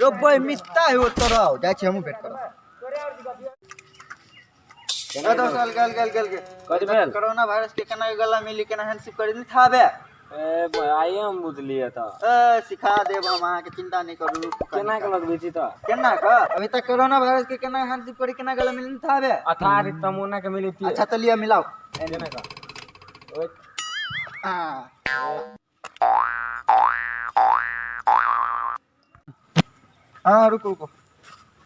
रो बे मिस्ता है ओ तोरा जाइ छी हमहूँ भेंट करब। केना दोस्त गल गल गल गल कथी भेल? कोरोना वायरस के केना गला मिली, केना हैंडशिप करी नहीं थाबे। ए आइए हम बुझलिए तऽ। ए सिखा देब हम अहाँके, चिंता नहीं करू। केना के लगबै छी तऽ? केना क अभी तक कोरोना वायरस के केना हैंडशिप करी, केना गला मिली नहीं थाबे। अथार तमोना के मिली थी। अच्छा तो लिया मिलाओ। केना का? ओए। हाँ हाँ रुको रुको,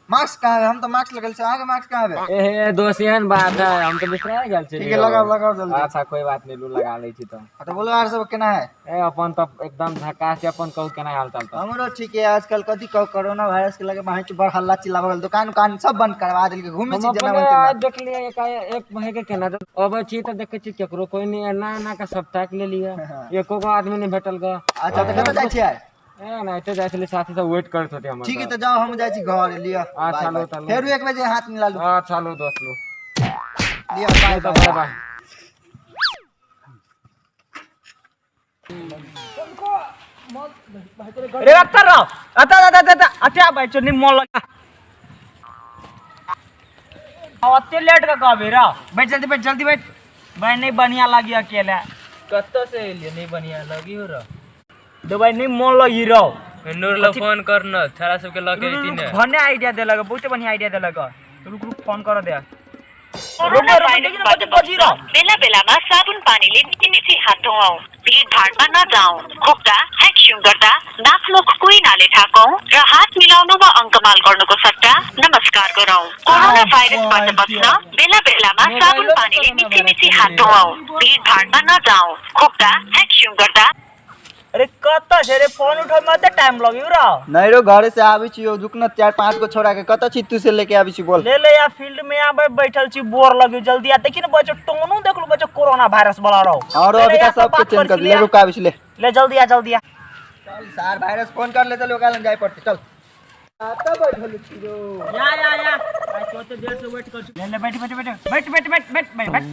मास्क कहाँ है? हम तो मास्क लगल छै, अहाँके मास्क कहाँ है? ए दोस्त एहन बात है, हम तो बिसरा गेल छी। ठीक है, लगाओ लगाओ जल्दी। अच्छा कोई बात नहीं, लू लगा लै छी तऽ। हाँ, तो बोलो आर सब केना है? ए अपन तऽ एकदम झकास छै, अपन कहू केना हाल चाल तऽ? हमरो ठीक है। आजकल कथी कहू, कोरोना वायरस के लगे वहाँ बड़ हल्ला चिल्ला भऽ गेल, दुकान उकान सब बंद करवा देलकै, घूमे हम छी जेना अपने मन तेना। आज देखलियै एकाएक एक भाई के केना जब अबै छी तऽ देखै छी केकरो कोई नहीं, एना एना के सब ताकि लेलियै, एको गो आदमी नहीं भेटल ग। अच्छा तऽ कतऽ जाइ छियै? ए एनाहिते जाइ छलियै, साथी सब वेट करैत होते हमर। ठीक है तऽ जाओ, हम जाइ छी घर। लिअ अच्छा, बाय, लो, बाय। तऽ लो। फेरू 1 बजे हाथ मिला लू। अच्छा लो दोस्त लो। लिअ बाय। तऽ बाय। बाय बाय। रे अत्ता रहो, अत्ता अत्ता अत्ता अत्ता बैठो नहीं मोल लगा। अत्ते लेट का कहबे रा, बैठ जल्दी, बैठ जल्दी बैठ भाई, नहीं बढ़िया लगी अकेला। कत्तो से एलिए नहीं बढ़िया लगी हो रहा। दो भाई नहीं मोल लगी रहो। नूर ला फोन करना, छोरा सबके लके एती ने। भने आइडिया देलक, बहुत बढ़िया आइडिया देलक। रुक रुक फोन कर दे। कोरोना रुक, रुक, देखिन, भाइरसबाट कति बजी रहो। बच्न बेला बेलामा साबुन पानीले मिची मिची हात धोऔ, भीडभाडमा नजाऊ, खोक्दा ह्याक्स्युङ गर्दा नाक मुख कुइनाले ढाकौं र हात मिलाउनु वा अङ्कमाल गर्नुको सट्टा नमस्कार गरौं। कोरोना भाइरसबाट बच्न बेला बेलामा साबुन पानीले मिची मिची हात धोऔ, भीडभाडमा नजाऊ, खोक्दा ह्याक्स्युङ गर्दा। अरे कत छे रे, फोन उठाउ में अते टाइम लगियो रो। नहीं रो, घरे से आबै छी, रुक न, 4-5 गो छोरा के कतऽ छी तू से लेके आबै छी बोल। ले ले या फील्ड में आबे बैठल छी, बोर लगियो, जल्दी आ। देखी न बच्चो टोनो देखलु बच्चो कोरोना वायरस वाला रहो। और ले ले अभी या तक सबके बात चेंज कर कर छी ले, ले। रुक आबै छी ले। ले जल्दी आ जल्दी आ। चल सार वायरस फोन कर ले, चल ओकरा लग जाय पड़तै, चल। कतऽ बैठल छी रो? या या या भाई सोते देर से वेट कर छी। ले ले बैठ बैठ बैठ बैठ बैठ बैठ बैठ बैठ बैठ।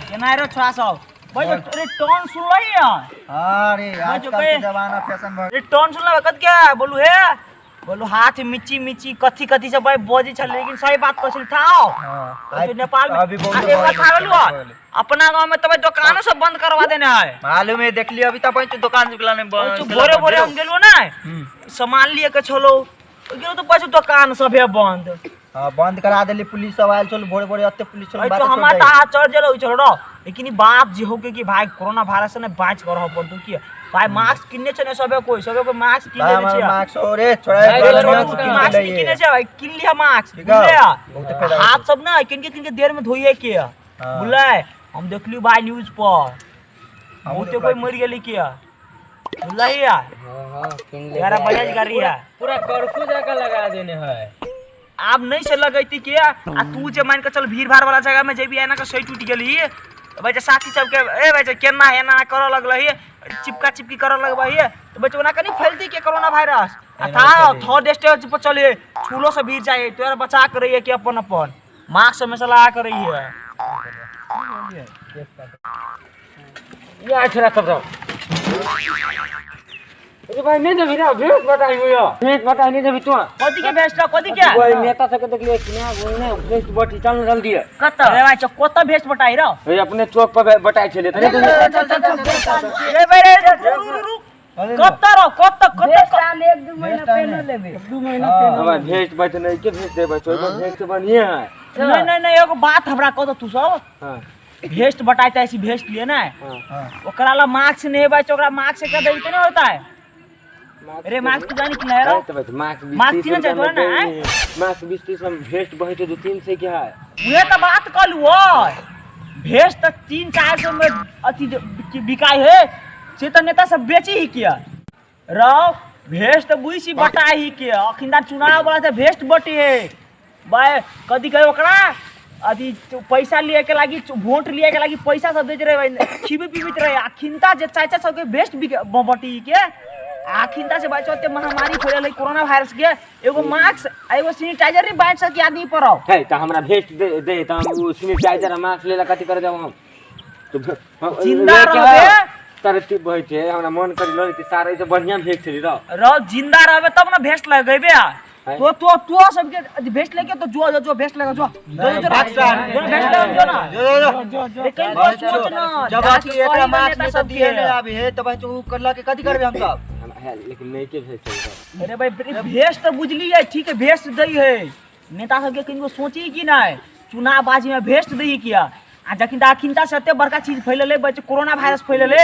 केना रे छोरा सब बैठ। अरे टोन सुन लही या? अरे आजकल के जमाना फैशन भऽ अरे टोन सुन लही कत के बोलू हे, बोलू हाथ मिची मिची कथी कथी सब भाई बजी छल, लेकिन सही बात कहै छल थाओ। हाँ, तो नेपाल में अभी बहुत आ, एगो भऽ था गेलै, बोलू, भऽ गेलै। अपना गांव में तब दुकानो सब बंद करवा देने है। मालूम है, देख लियो अभी तक पहुंच दुकान निकला नहीं बंद। तो भोरे भोरे हम गेलो ना, सामान लिए के छलो गेलो तो पैसे दुकान सब है बंद। हाँ बंद करा देली, पुलिस सब आयल छल भोरे भोरे, अते पुलिस छल। अरे बात तो छोड़ हमार दही। तो हाथ चढ़ गेलो छलो रो, लेकिन ई बात जे हो के कि भाई कोरोना वायरस से ने बाँच कर रहो पड़तौ की भाई मास्क किनने छै ने सबे कोई, सबे कोई मास्क किन भाई, लेने हमार छै। मास्क और छोड़ा भाई, घर में छोड़ू, मास्क किन मास्क लेले नहीं किने छै भाई, किन लिया मास्क, ठीक है, बुझलियै? बहुते फायदा हाथ होतै। सब ना किन के किन के देर में धोइए के। हाँ। बुझलै, हम देखलियो भाई न्यूज पर हमहूँ बहुते देखलहुँ। कोई मरि गेलै के, बुझलै? हाँ हाँ किन ले। 11 बजे गाड़ी है। पूरा करकू जाकर लगा देने है। आब नहीं से लगैती के, आ तू जे मान के चल भीड़ भाड़ वाला जगह में जेबी एना के सही टूट गेली तो बच्चा साथी सबके ए बच्चा केना एना करऽ लगलही, चिपका चिपकी करऽ लगबही तो बच्चा ओना कनी फैलती के कोरोना वायरस। आ था थर्ड स्टेज पर चले छूलो से भीड़ जाए तो यार बचा के रहिए कि अपन अपन मास्क हमेशा लगा के रहिए। या छोरा सब रहो। अरे भाई नहीं देबी रे, भेस बताई हो, भेस बताई नहीं देबी तू। कथी के भेस कथी के? कोई नेता सबके देखलियै कि ना, वो ने भेस बटी, चल ना जल्दी। कत अरे भाई चल कत भेस बटाई रहो? ए अपने चौक पर बटाई छलै। चल चल चल चल ए भाई रे रुक रुक रुक, कत रहो कत कत? 2 महीना हमरा भेस बच नहीं के भेस देबै, ओइ पर भेस तो बढ़िया है। नहीं नहीं नहीं, एगो बात हमरा कह दो तू सब। हां। भेस्ट बटाई त ऐसी भेस्ट लिए ना, हां। ओकरा ला मास्क नहीं बच, ओकरा मास्क एकरा देबी त नहीं होता है। अरे मास्क तू जानी कि नहीं रहो? तो बस मास्क 20 मास्क 30 किने रुपया चाहिए में ना, दे। मास्क 20-30 में भेस्ट बहे तो 2-300 के है। उहे त बात कहलु ओय, भेस्ट त 3-4 सौ में अथी बिकाई है, से त नेता सब बेची ही किया रहो। भेस्ट त बुझी छी बटाई ही के, अखिंदा चुनाव वाला त भेस्ट बटी है भाई। कथी कहे ओकरा अथी पैसा लिए के लागी, वोट लिए के लागी पैसा सब देते रहे भाई, खिबी पीबित रहे। अखिंता जे चाचा सबके भेस्ट बटी के, अखिंता से बचो ते महामारी फैलल है कोरोना वायरस के, एगो मास्क आ एगो सैनिटाइजर नहीं बांट सकी आदमी पर। है त हमरा भेस्ट दे दे त हम उ सैनिटाइजर आ मास्क लेला कथी करे जाब हम? तो जिंदा लेके रहबे आउ। सारे टिप बहै छै, हमरा मन करी लऽ लेती सारे, एहिसँ बढ़िआँ भेट छलै रह। रह जिंदा रहबे तब ना भेस्ट लगेबे आ। हैं? तो तो तो सबके अथी भेस्ट लेके तो जो जो जो भेस्ट लगा जो जो जो जो भेस्ट लगा जो ना। जो जो जो रे कहीं को सोच ना। जब जाके अथी एकरा कही ना मास्क नेता नहीं तो सबके। दिए नहीं अभी हे, तो भाई उ करला के कथी करबे हम सब? है, लेकिन नहीं के भेट छलै रह। अरे भाई भेस्ट तो बुझली है, ठीक है भेस्ट दै है। नेता सबके किनको सोची कि नहीं चुनाव बाजी में भेस्ट दै किया। आ जखन अखिनता से एते बड़का चीज फैलले बच्चे कोरोना वायरस फैलले,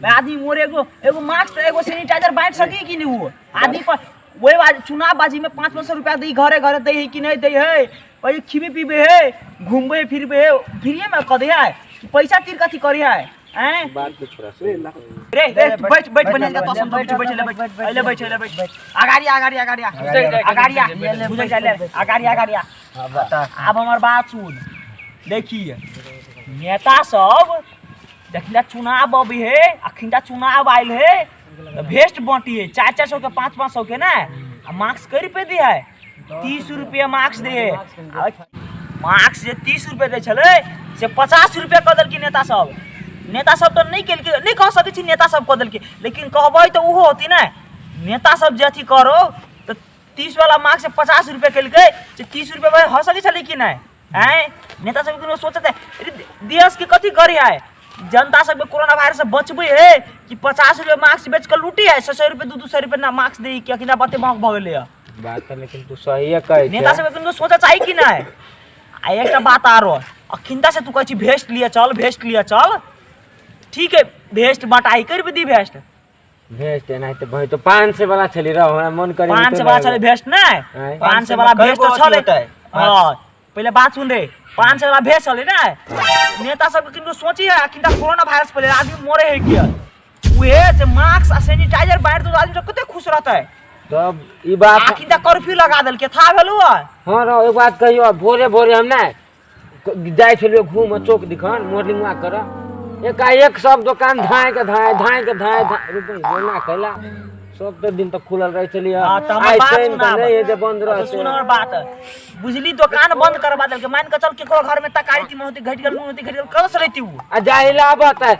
आदमी मोरे एगो एगो मास्क एगो सैनिटाइजर बांट सकी कि नहीं? वो आदमी पर वही बात चुनाव बाजी में 500 रुपया दी घरे घरे दै है कि नहीं दै है? वही खिबे पीबे है, घूमबे फिरबे है, फ्रीए में कह दे है कि पैसा तीर कथी करी है? हैं बात के छोरा से रे रे तू बैठ बैठ बनिया जा तो बैठ बैठ ले बैठ ले बैठ ले बैठ अगाड़ी अगाड़ी अगाड़ी अगाड़ी बुझै जा ले अगाड़ी अगाड़ी। आब हमर बात सुन, देखिए नेता सब देखला चुनाव अभी है, अखिनता चुनाव आयल है, भेस्ट बांटी है 400-400 के 500-500 के ना। आ मास्क कै रुपये दे है? 30 रुपये मास्क दे है। मास्क जे 30 रुपये दै छलै से 50 रुपये कऽ देलकै नेता सब। नेता सब तऽ नहि केलकै, नहि कह सकै छी नेता सब कऽ देलकै, लेकिन कहबै तऽ ओहो होती ने। नेता सब जे अथी करो तऽ 30 वाला मास्क से 50 रुपये केलकै, से 30 रुपये में हो सकै छलै कि नहि? आँय नेता सब कोनो सोचत है देश के कथी करी है? जनता सबके कोरोना वायरस से बचबै है कि 50 रुपये मास्क बेच कऽ लूटी है? 100 रुपये 200 रुपये ना मास्क दै कि अखिना बते महग भऽ गेलै। बात तऽ लेकिन तू सहिए कहै छै। नेता सबके कोनो सोचऽ चाही कि नहि? आ एकटा बात आरो, अखिनता से तू कहै छी भेस्ट लिअ चल भेस्ट लिअ चल, ठीक है भेस्ट बटाई कर दी भेस्ट। भेस्ट एनाहिते भाई तो 500 वाला छली रह, हमरा मन करे 500 वाला छलै भेस्ट नहि? आँय। 500 वाला भेस्ट तऽ छलै। होतै? हाँ पहिले बात सुन रे, 500 वाला भेस्ट छलै ने। नेता सबके किनको सोची है अखिनता कोरोना वायरस फैले आदमी मरे है किया? उहे जे मास्क आ सैनिटाइजर बांटि दो आदमी सब कते खुश रहतै। तब ई बात अखिनता कर्फ्यू लगा देलकै था भेलु है। हाँ रह एक बात कहियो, भोरे भोरे हम ने जाइ छलियो घूम चौक दिखन मॉर्निंग वॉक कर, एकाएक सब दुकान धाय के धाय धाय के धाय धाय रुपे बोना कैला सब तो दिन तक खुलल रहे छलिए। हाँ, तऽ हमर आइ बात शनि के सुनाब। नहीं है जे बंद तो रहते। सुन हमर बात बुझली, दुकान बंद करवा देलकै। मान के चल केकरो घर में तरकारी तीमन होती घटि गेल, नून होती घटि गेल, कतऽ से लैती उ? आ जाइला आबत है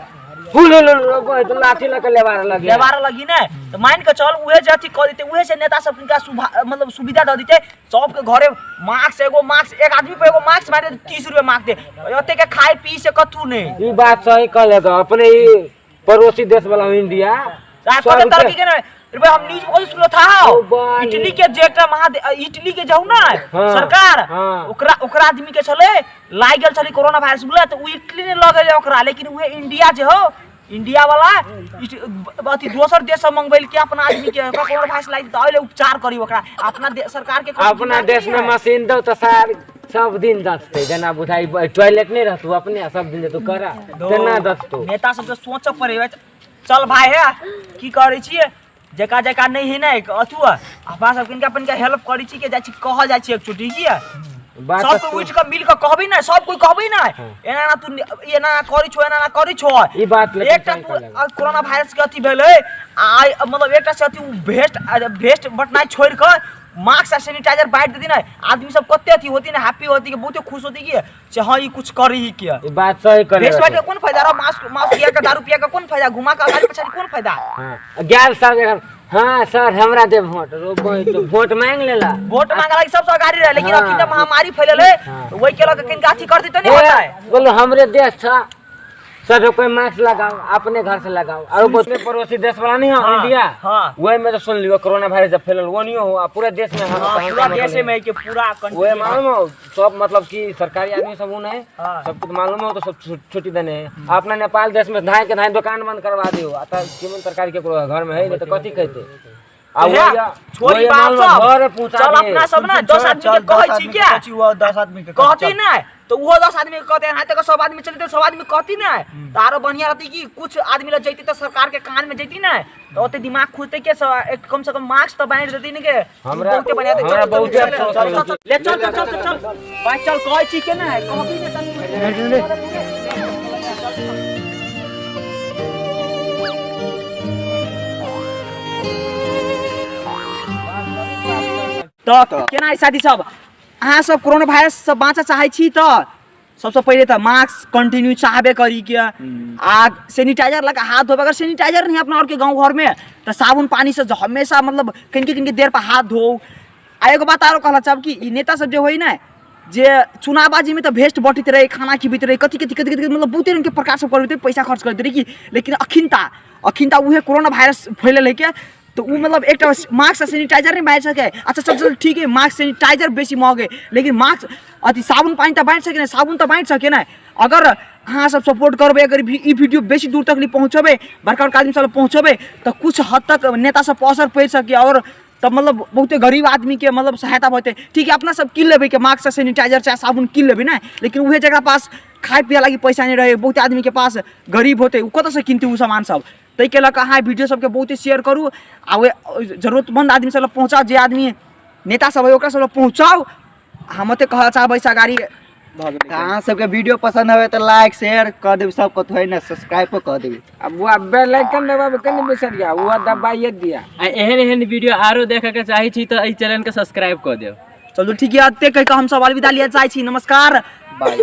हुल हुल हुल तो लाठी लऽ के लेबार लगे लेबार लगी ने, तो मान के चल उहे जे अथी कऽ देतै, उहे से नेता सब किनका मतलब सुविधा दऽ देतै सबके घरे मास्क, एगो मास्क एक आदमी पर एगो मास्क मारि देतै 30 रुपये मास्क दे, ओते के खाय पी से कथू नहि। ई बात सही कहले तो अपने ई पड़ोसी देश वाला इंडिया कते तरक्की के ने रे, हम न्यूज में कथी सुनलो था? ओ बाल। इटली के जे एकटा महादे इटली के जाऊ ना हाँ, सरकार, हाँ। ओकरा ओकरा आदमी के छलै लागि गेल छलै कोरोना वायरस बुझलै, तऽ उ इटली ने लऽ गेलै ओकरा, लेकिन उहे इंडिया जे हो इंडिया वाला अथी दोसर देश से मंगबेलकै अपना आदमी के, ओकरा कोरोना वायरस लागि तऽ उपचार करी ओकरा अपना सरकार के अपना देश में मशीन दौ तऽ सार सब दिन दसतै, जेना बुझाइ टॉयलेट नहीं रहतौ अपने सब दिन तू करा तेना दसतौ। नेता सबके सोचऽ पड़े। चल भाई है की करै छियै, जेका जेका नहीं है ने अथु अपना सब किनका अपन हेल्प करै छी के जाइ छी कहल जाइ छी एकचोटी की बात सब कोई उठ के मिल के कहबी ना, सब कोई कहबी ना एना ना तू एना ना करै छो एना ना करै छो। ई बात लेकिन एकटा सही तू कहलक। कोरोना वायरस के अथी भेलै आ मतलब एकटा से अथी भेस्ट भेस्ट बटनाइ छोड़ि के मास्क आ सैनिटाइजर बांटि देती ना, आदमी सब कते अथी होती ना हैप्पी होती के बहुते खुश होती की से हाँ ई कुछ करी ही के। ई बात सही कहले। भेस्ट बांट के कोन फायदा रह, मास्क मास्क पिया के दारू पिया के कोन फायदा, घुमा के अगाड़ी पछाड़ी कोन फायदा? हाँ गेल सर, हाँ सर हमरा दे वोट, रोको तो वोट मांग लेला, वोट मांगे लागी सबसे अगाड़ी रहे, लेकिन हाँ। अखन तऽ महामारी फैलल है हाँ। वही के लऽ के किनका अथी कर देते नहीं होता है। बोलो हमरे देश था सब कोई मास्क लगाओ अपने घर से लगाओ। और वो पड़ोसी देश वाला नहीं हो हाँ, इंडिया, हाँ। वही में तो सुन लियो कोरोना वायरस जब फैलल वो नहीं हो पूरे देश में। हाँ, पूरा देश में के पूरा वही मालूम हो सब मतलब कि सरकारी आदमी सब उन्हें हाँ। सब कुछ मालूम हो तो सब छुट्टी देने है। अपना नेपाल देश में धाय के धाय दुकान बंद करवा दियो, आ चिमन तरकारी के घर में है नहीं तो कथी कहते? आ छोड़ी बात सब, चल अपना सब ना 10 आदमी के कहै छी क्या 10 आदमी के कहती ना तो उहो 10 आदमी के कहते हैं तक सब आदमी चलते सब आदमी कहती ना तो आरो बढ़िया रहती कि कुछ आदमी लग जैती तो सरकार के कान में जैती ना तो ओते दिमाग खुलते के कम से कम मास्क तो बांट देती ने के हमरा बहुते बढ़िया हमरा चल बहुते चल चल ले चल चल चल चल भाई चल कहै छी के ना कहबी ने तनी। तो केना साथी सब अहाँ सब कोरोना वायरस से बाँचऽ चाहै छी तऽ सबसे पहिले तऽ मास्क कंटिन्यू चाहबे करी के आ सैनिटाइजर लगा हाथ धोबे। अगर सैनिटाइजर नहीं अपना और के गाँव घर में तऽ साबुन पानी से हमेशा मतलब कनिके कनिके देर पर हाथ धो। आ एगो बात आरो कहला चाहब कि ई नेता सब जे होइ ने जे चुनावबाजी में तऽ भेस्ट बटैत रहे, खाना खिबैत रहे, कथी कथी कथी कथी मतलब बहुते रंग के प्रकार सब करैत रहे, पैसा खर्च करैत रहे कि। लेकिन अखिनता उहे कोरोना वायरस फैलल है के तो उ मतलब एकटा मास्क आ सैनिटाइजर नहीं बाँटि सके। अच्छा चल चल ठीक है, मास्क सैनिटाइजर बेसी महग है, लेकिन मास्क अथी साबुन पानि तऽ बाँटि सके ने, साबुन तऽ बाँटि सके ने। अगर अहाँ सब सपोर्ट करबै, अगर ई वीडियो बेसी दूर तक नहीं पहुँचेबै, बड़का बड़का आदमी सब पहुँचेबै, तऽ कुछ हद तक नेता सब पर असर पड़ि सके और तब मतलब बहुते गरीब आदमी के मतलब सहायता होते। ठीक है, अपना सब कीन लेबै के मास्क आ सैनिटाइजर चाहे साबुन कीन लेबै ने, लेकिन उहे जकरा पास खाय पिए लागी पैसा नहीं रहे, बहुत आदमी के पास गरीब होते, उ कतऽसँ किनतै उ सामान सब। ताहिके लऽ कऽ अहाँ वीडियो सबके बहुते शेयर करू आ ओहि जरूरतमंद आदमी सब लग पहुँचाउ, जे आदमी नेता सब है ओकरा सब लग पहुँचाउ। हम ओते कहऽ चाहबै से अगाड़ी भऽ गेलै। तऽ अहाँ सबके वीडियो पसंद हवे तऽ लाइक शेयर कऽ देबै सब कतौ है ने, सब्सक्राइबो कऽ देबै। अब वो बेल आइकन दबाबे कनी बिसरिया, वो दबाइए दिया। आ एहन एहन वीडियो आरो देखे के चाही छी तऽ एहि चैनल के सब्सक्राइब कऽ देब। चलू ठीक है, एते कहि कऽ हमसब अलविदा लिअ चाहै छी। नमस्कार, बाय।